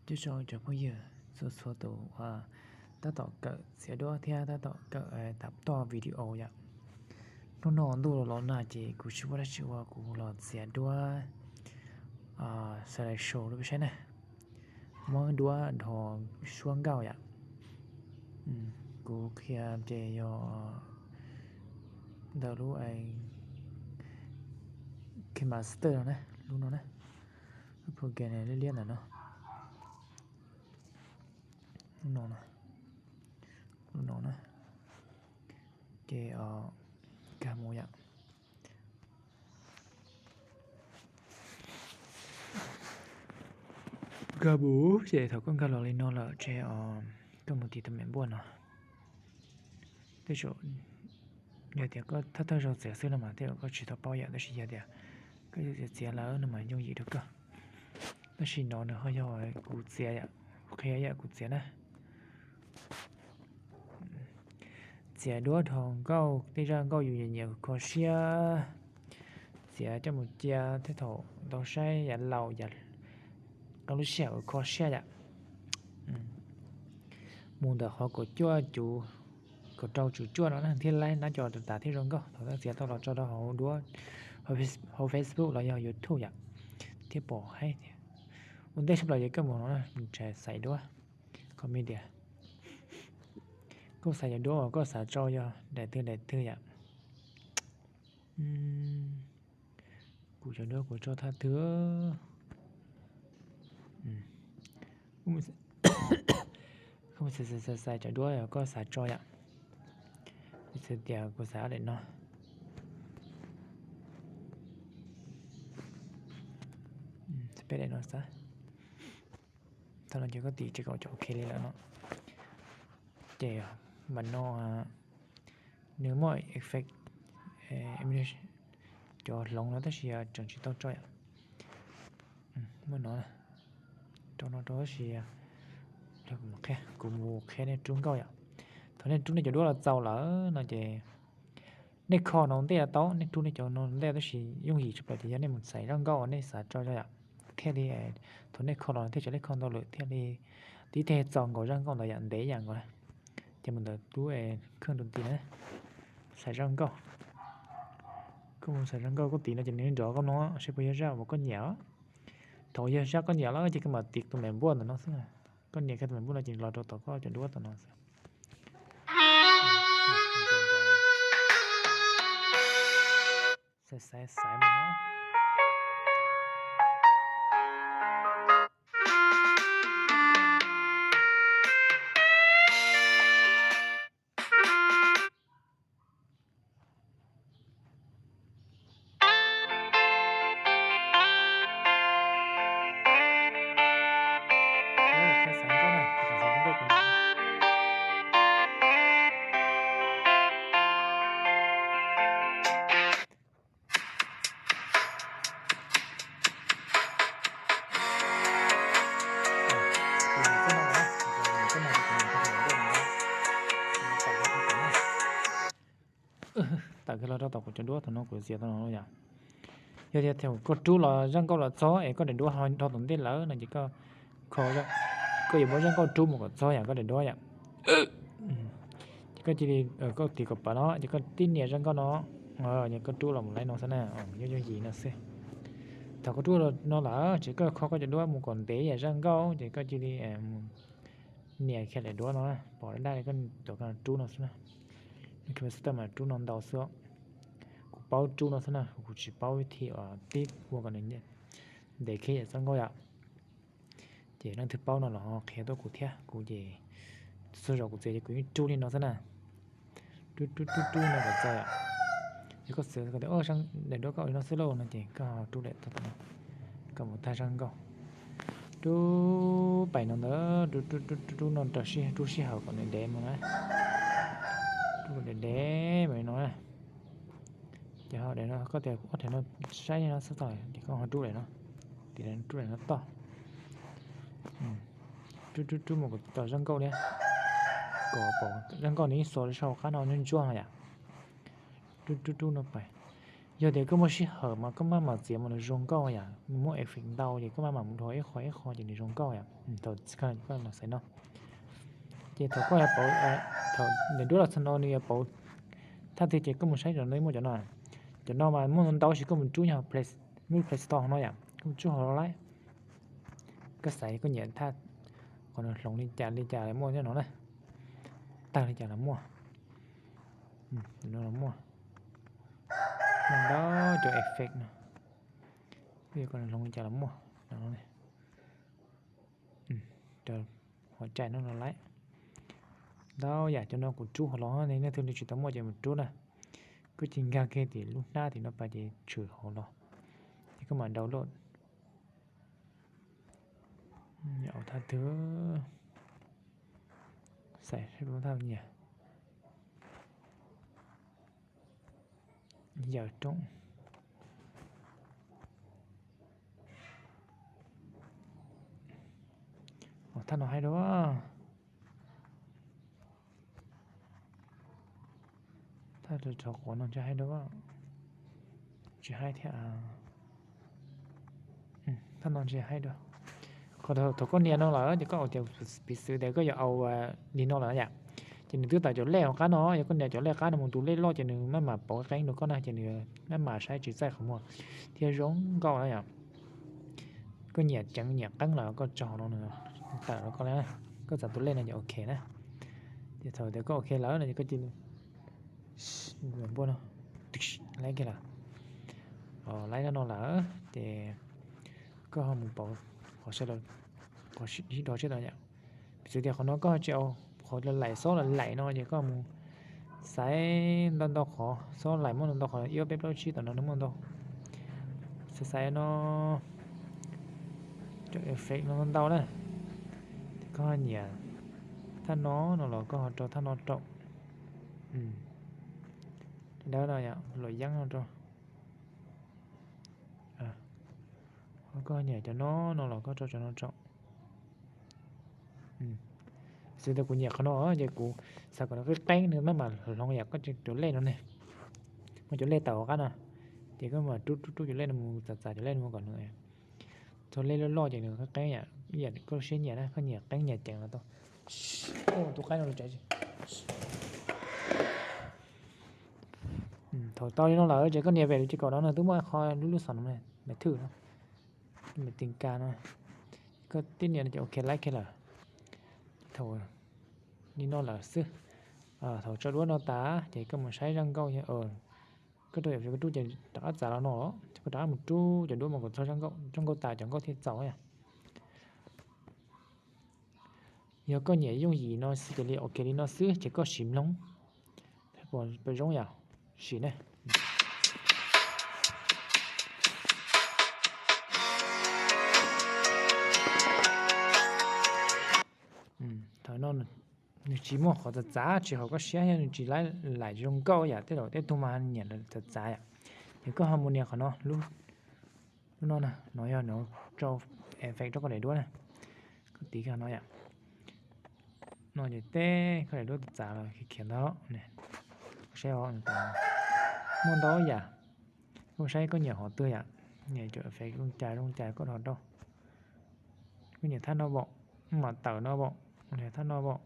Coj zoo cov phooj ywg txhua txhua tus uas tab tom kawm txiav duab thiab tab tom kawm tam toj video yom. Hnub no ntuj los los nag ces kuv tsis muaj dab tsi ua, kuv los txiav duab slideshow rau peb saib na. Muab duab dhos suab nkauj yom. Kuv qhia ces yog ntawm lub KineMaster no na, lub no na. Lub program liab liab ntawm no. Lub no na. Lub no na. Ces nkag mus yom. Nkag mus ces thaum koj nkag los li no lawm ces koj mus tiv tus me npuaj no. Tej zaum yog tias koj thawj thawj zaug txiav xwb no mas tej zaum koj tsis tau paub yom, tab sis yog tias koj yuav txiav txiav lawm no mas yooj yim rau koj. Tab sis no nws ho yog kuv txiav yom, kuv qhia yom, kuv txiav na. Txiav duab dhos nkauj, tej zaj nkauj yus nyiam nyiam kho siab, txiav coj mus cia thiab thaum tau saib yav laus, qee lub sij hawm kho siab yom. Mus ntawm qhov kaum cuaj cuv, kaum rau cuv cuaj no na thiaj laib nab co tas thiab zoo nkauj. Thaum koj txiav tau los tso rau hauv duab, hauv Facebook los yog YouTube yom, thiaj pom haib tias. Ua ntej tshaj plaws ces koj mus no na, mus tshais xaiv duab, koj me tias koj xaiv cov duab uas koj xav tso yog daim twg daim twg yom. Kuv cov duab kuv tso thaj twg. Koj mus xaiv xaiv xaiv cov duab uas koj xav tso yom. Piv txwv tias kuv xaiv ob daim no, peb daim no xav. Thaum no ces koj tim tsis kaum cov OK li lawm no. Ces mas no nws muaj effect, cov hloov no tab sis tseem tsis tau tso yom. Muaj no, rau no rau tab sis kuv mus qhia nej rub nkauj yom. Thaum nej rub nej cov duab los txaus lawm no ces nej kho no ntej los tau, nej rub nej cov no ntej tab sis yooj yim tshaj plaws ces yog nej mus xaiv zaj nkauj uas nej xav tso yom, thiaj li thaum nej kho los thiaj tseem li kho ntau lawm thiaj li tib teg txaus nkaus zaj nkauj ntawd yom, ntev yam nkaus. Ces mus ntawm lub kheej rau tim na, xaiv zaj nkauj. Koj mus xaiv zaj nkauj koj tim no ces nws nrov koj no seb puas yog zaj uas koj nyiam. Thaum yog zaj koj nyiam lawm ces koj mam tiv tus me npuaj ntawm no xwb. Koj nias kiag tus me npuaj no ces los rau tom koj cov duab tom no xwb. Xaiv xaiv xaiv mus no. Tawm kiag los rau tom kuv cov duab thaum no kuv txiav tau no yom. Yog tias thaum koj rub los zaj nkauj los txog es koj daim duab ho dhau tom ntej lawm no ces koj kho, koj yuav muab zaj nkauj rub mus kom txog yom, koj daim duab yom. Ces koj cia li, koj tiv kom pawv no ces koj tib nias zaj nkauj no, koj rub los mus laib no xwb na, yooj yooj yim no xwb. Thaum koj rub no lawm ces koj kho koj cov duab mus kom ntev yam zaj nkauj ces koj cia li nias kiag daim duab no, pom daj daj koj tuav koj rub no xwb na. Nws khe mas rub no ntau xwb. Kuv paub rub no xwb na, kuv tsis paub vib thi uas pib ua kom nws ntev kiag yam zaj nkauj yom. Ces leej twg paub no los ho qhia tuaj kuv thiab, kuv ces txhua zaus kuv txiav ces kuv yeej rub li no xwb na. Rub rub rub rub no kom txog yom. Yog koj xav tias daim duab koj ua li no xwb lauj no ces koj ho rub daim tog tom no, koj mus tag zaj nkauj. Rub pais no ntawd, rub rub rub rub no raws sij, rub sij hawm kom nws ntev mus na. Rub kom ntev ntev mus li no na. Ces ho daim no koj tias ob daim no saib li no xwb tau ces koj ho rub daim no, tiv rub daim no toj. Rub rub rub mus kom txog zaj nkauj li, kom pom zaj nkauj nws yeej xuas sau qab no ntsuab ntsuab no yom. Rub rub rub no pais. Yog tias koj muaj sij hawm mas koj maj mam txiav mas nws zoo nkauj yom, nws muaj effect ntau ces koj maj mam mus dhos ib qho ib qho ces nws zoo nkauj yom. Thaum koj los xaiv no, ces thaum koj pauv, thaum nws duab los txog no nws yuav pauv thaj twg ces koj mus saib cov no muaj cov no. Cov no mas muaj ntau ntau tab sis koj mus rub nyob hauv Play, lub Play Store no yom, koj mus rub hauv no lawm. Koj xaiv koj nyiam thaj, qhov nws hloov li cas li cas los muaj nyob no na, tag li cas los muaj. No los muaj, muaj ntau cov effect no, koj yuav kom nws hloov li cas los muaj no. Cov hauv cai no los lawm. Ntau yam cov no kuv rub hauv los ne, leej twg li tsis tau muaj ces mus rub na. Koj cia nkag kiag tim lub hnab tim no pas ces tshwm hauv los, ces koj mam download. Thaj twg, xaiv thaj nyiam, yawm rooj. Thaj no haib dua. Thaj rau quav no ntshe haib dua. Tsis haib thiab. Thaj no ntshe haib dua. Qhov thaum koj nias no lawm ces koj ua tias piv xwv tias koj yuav au li no lawm yom, ces nws twb tawm cov lej hauv qab no, yog koj nias cov lej qab no mus tus lej loj ces nws maj mam pauv qeeb rau koj na, ces nws maj mam saib tsis txaij qhov muag thiab zoo nkauj na yom. Koj nyiam ceev nyiam qeeb los koj tso hauv no nws tawm rau koj, koj txav tus lej no ces ok na. Ces thaum tias koj ok lawm no ces koj cia li npuaj no, laib kiag lawm. Laib no lawm ces koj ho mus pauv qhov sawv daws, qhov sib dhos sib tau yom. Piv txwv tias qhov no koj tsis au qhov laim xob laim no ces koj mus xaiv ntau ntau qhov xob laim, muaj ntau ntau qhov ib ob peb plaub tsib tom no nws muaj ntau. Xaiv xaiv no, cov effect no ntau na. Koj nyiam thaj no no los koj ho rau thaj no rau. Dawb no yom, luam yeeb no rau. Koj nyiam cov no no los koj rau cov no rau. Xwv tias kuv nyiam qhov no ces kuv xav kom nws qeeb qeeb nws maj mam hloov yam koj cov lej no ne. Muaj cov lej tawm hauv qab no, ces koj mam rub rub rub cov lej no mus, txav txav cov lej no mus kom nws txog lej loj loj ces nws qeeb qeeb yam, ib yam koj siab nyiam na, koj nyiam qeeb nyiam ceev los tau. Tus qaib no, thaum tau li no lawm ces koj nias pem lub ces kaum no nws twb muaj qho lub lub xom no, me thwj no, me ti nka no, koj tib nias no ces ok laib kiag lawm. Thaum li no lawm xwb, thaum tso duab no tas ces koj mus saib zaj nkauj, koj rau yam fem koj rub ces rov qab txav los no, ces koj rov qab mus rub cov duab mus kom txog zaj nkauj, zaj nkauj tas cov nkauj thiaj txaus. Yog koj nyiam yooj yim no xwb ces li ok li no xwb ces koj sim mloog. Pom zoo yam, sim ne. Thaum no nws tsis muaj qhov txav txav tsis haum koj siab, yog nws tsis laib laim zoo nkauj yam tej zaum tej tug mas nyiam txav txav yom. Ces koj ho mus nias qhov no, lub no na, no yog nws tso effect rau koj daim duab na. Koj tiv kiag no yom. No ces teb koj daim duab txav los khiav khiav ntawd ne. Saib os, muaj ntau yam. Koj saib koj nyiam qhov twg yom, nyiam cov effect zoo cas zoo cas koj dhos rau. Koj nyiam thaj no pom, mam tawm no pom, thaj no pom.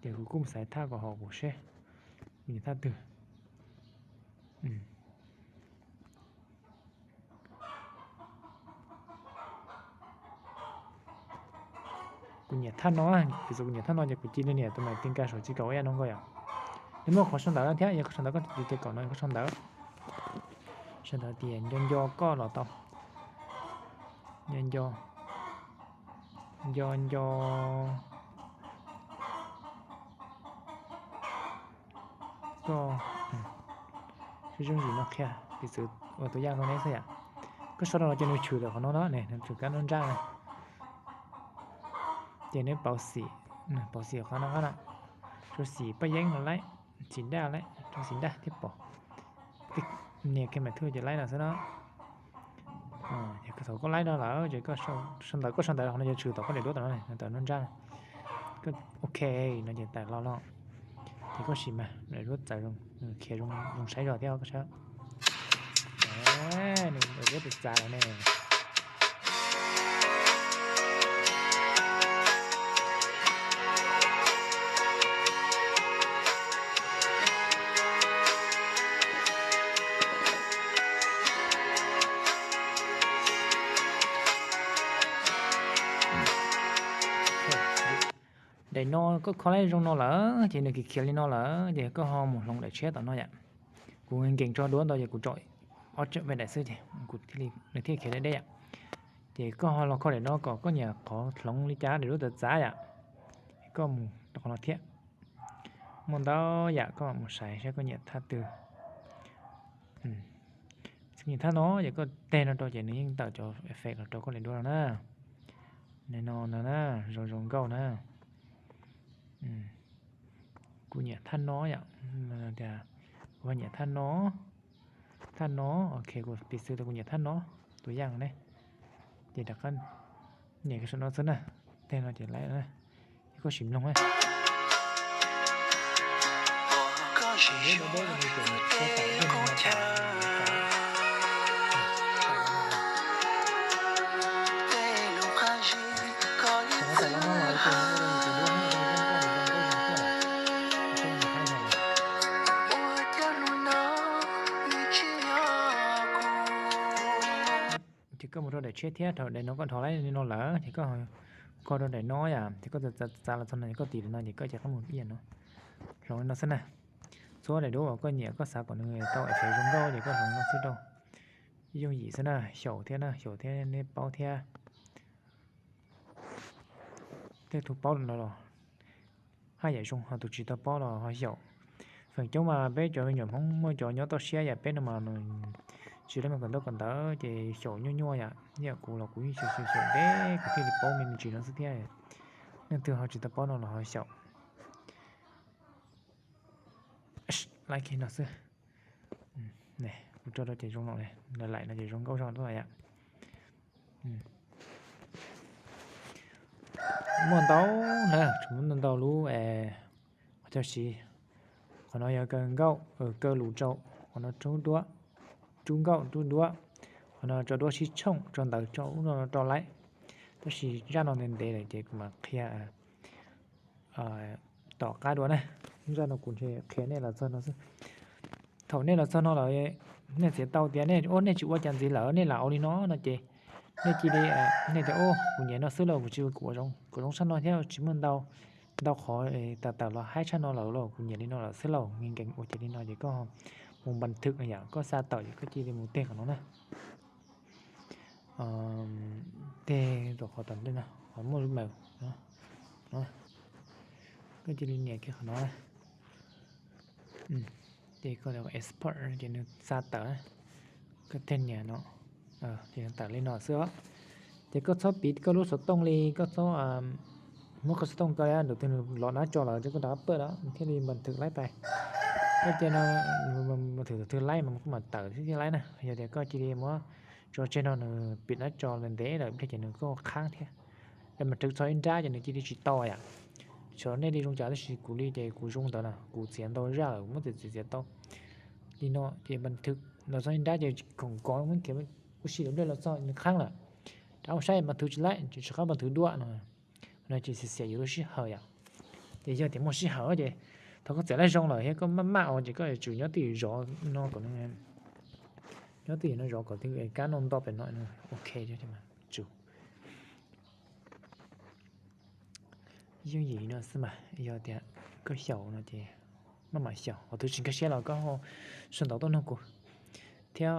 Ces kuv kuj xaiv thaj kom haum kuv seb kuv nyiam thaj twg. Kuv nyiam thaj no, piv txwv kuv nyiam thaj no ces kuv cia li nias tus me ti nka saum tsis kaum ib yam no nkauj yom. Nws muaj qhov sau ntawv thiab, yog koj sau ntawv koj cia kaum no koj sau ntawv. Sau ntawv tias nco nco koj los tau. Nco nco, nco nco koj. Sib zoo yim no qhia, piv txwv ua tus yaj no neb xwb yom. Koj sau rau no ces nws tshwm tawm qhov no no ne, nws tshwm kab nruab nrab na. Ces neb pauv xim, pauv xim qhov no qab na. Rau xim paj yeeb no laib, xim daj laib, rau xim daj thiab pom. Nias kiag mas thwj ces laib no xwb no. Thaum koj laib no lawm ces koj sau ntawv, koj sau ntawv qhov no ces tshwm tom koj daim duab tom no, tawm nruab nrab. Ok, no ces tawm los no. Ces koj sim mas daim duab txav zoo. Khiav zoo saib zog thiab koj saib. Nws ua tus txav lawm ne. Daim no koj kho laib zoo no lawm ces nws khiav khiav li no lawm ces koj ho mus hloov daim tshiab tom no yom. Kuv nkees tso duab ntau ces kuv tsom ob tseem peb daim xwb ces kuv thiaj li, nws thiaj khiav deb deb yom. Ces koj ho los kho daim no kom koj nyiam qhov hloov li cas daim duab txav txav yom. Koj mus rau qhov no thiab. Muaj ntau yam koj mam mus saib saib koj nyiam thaj twg. Nyiam thaj no ces koj teg no rau ces nws yeej tawm cov effect los rau koj daim duab no na. Daim no no na, zoo zoo nkauj na. Kuv nyiam thaj no yom, tias kuv nyiam thaj no, thaj no, ok, kuv piv xwv tias kuv nyiam thaj no, tus yaj ne. Ces rov qab nias kiag saum no xwb na, teg no ces laib na, ces koj sim mloog na. Ces koj mus rau daim tshiab thiab, thaum daim no koj dhos laib li no lawm ces koj kho rau daim no yom, ces koj txav txav los txog no ces koj tiv li no ces koj ces qab mus ib yam no, hloov li no xwb na. Txhua daim duab uas koj nyiam koj xav kom nws tau effect zoo nkauj ces koj hloov no xwb rau. Yooj yim xwb na, xyaum thiab na, xyaum thiab neb paub thiab. Tej tus paub no los haj yam zoo, ho tus tsis tau paub los ho xyaum. Feem coob mas peb cov me nyuam Hmoob muaj cov nyob toj siab yam peb no mas tsis tau me kom ntau kom ntawd ces xyaum nyuaj nyuaj yom. Ib yam kuv los kuv yeej xyaum xyaum xyaum deb kuv thiaj li paub me me ntsis no xwb thiab. Leej twg ho tsis tau paub no los ho xyaum. Laib kiag no xwb. Kuv tso rau ces zoo no, laim laim no ces zoo nkauj zog tuaj yom. Muaj ntau na, tseem muaj ntau ntau lub qhov chaw siv. Qhov no yog kaw nkauj, kaw lus rau, qhov no rub duab, rub nkauj rub duab. Qhov no tso duab sib tshooj, tso ntawv tso ub no rau laib. Tab sis zaj no ntev ntev lawm ces kuv mam qhia tom qab dua na. Zaj no kuv ntshe qhia nej los txog no xwb. Thaum nej los txog no lawm, nej txiav tau tias nej, nej tsis ua cas ntxiv lawm nej lam ua li no no ces nej cia li, nej tias, kuv nyiam no xwb lauj, kuv tsis ua kuv ua zoo, kuv zoo tshaj no thiab, tsis muaj ntau, ntau qhov tawm tawm los haib tshaj no lawm lauj, kuv nyiam li no lawm xwb lauj, nkees nkees ua ces li no ces koj mus npas thwm yom, koj xa tawm ces koj cia li mus teg qhov no na. Teg rau qhov tom ntej no, qhov muaj lub maws no, koj cia li nias kiag qhov no na. Ces koj export ces nws xa tawm, koj teg nias no, ces tawm li no xwb os. Ces koj txhob piv koj lub xov tooj li, koj txhob muab koj xov tooj kaw ntawm twg nws los nab tso lawm ces koj rov qab pawj lawm thiaj li npas thwm laib pais. Koj cia no, npas thwm tus twg laib mas kuj mam tawm thiab laib na. Yog tias koj cia li muab tso tseg no nws pim nab tso ntev lawm ces nws kuj qhaab thiab. Npas thwm txog ib nrab ces nws cia li tsis tau yom. Xyov nej li zoo cas tab sis kuv li ces kuv zoo ntawd na, kuv txiav ntau zaj lawm muab txiav txiav txiav tau li no ces npas thwm los txog ib nrab ces khoom kov muab khiav ua si lawm dej los txog nws qhaab lawm. Rov ua saib npas thwm tsis laib ces rov qab npas thwm dua no. No ces xiam xiam yus lub sij hawm yom. Ces yog tias muaj sij hawm ces thaum koj txiav laib zoo lawm thiab koj maj maj ua ces koj yuav tsum nyob twj ywm zov no kom, nyob twj ywm no zov kom twb kab no nto pem no ok. Tsum yooj yim no xwb mas, yog tias koj xyaum no ces maj mam xyaum, qhov twg tsis nkag siab los koj sau ntawv tuaj nug kuv thiab.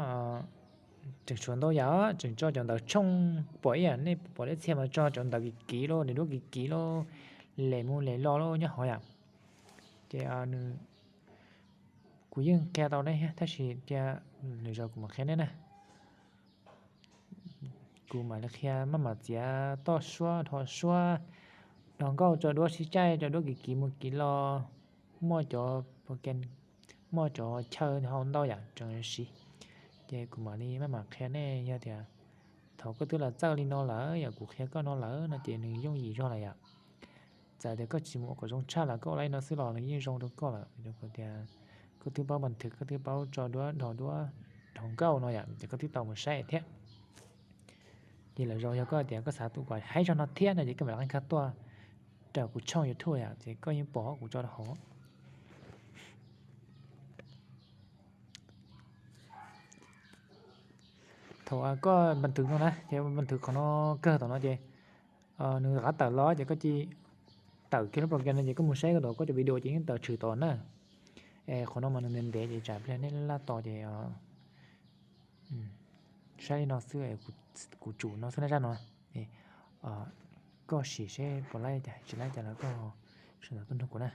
Tseem tshuav ntau yam, tseem tso cov ntawv tshooj, pom ib yam nej pom dab txia mas tso cov ntawv kiv kiv los, nws duab kiv kiv los, les mus les los los nyob hov yom. Ces nws, kuv yeej qhia tau nej thiab tab sis cia lwm zaus kuv mam qhia nej na. Kuv mam li qhia maj mam txiav toj suab, dhos suab, dhos nkauj, tso duab sib caij, tso duab kiv kiv mus kiv los, muaj cov, muaj cov chaw hau ntau yam tseem siv. Ces kuv mam li maj mam qhia nej, yog tias thaum koj twb los txawj li no lawm, yog kuv qhia koj no lawm no ces nws yooj yim zog lawm yom. Txawm tias koj tsis mus ua kom zoo tshaj los koj ua li no xwb los nws yeej zoo rau koj lawm, tias Koj twb paub npas thwv, koj twb paub tso duab dhos duab dhos nkauj no yom, ces koj twb tau mus saib thiab. Ces lwm zaus yog koj tias koj xav tus kom haib zog no thiab no ces koj mam li qhib tuaj rau kuv channel YouTube yom, ces koj yeej pom kuv tso rau hauv. Thaum koj npas thwv no na, ces npas thwv qhov no kawg tom no ces nws rov qab tawm los ces koj cia li tawm kiag lub program no ces koj mus saib koj tom koj cov video ces yeej tawm tshwm tom na. Es qhov no mas nws ntev ntev ces tsam pliag nej laj tos ces saib li no xwb, kuv tsum no xwb na zaj no. Koj sim seb puas laib cas, tsis laib cas los koj sawv ntawm tuaj nrog kuv na.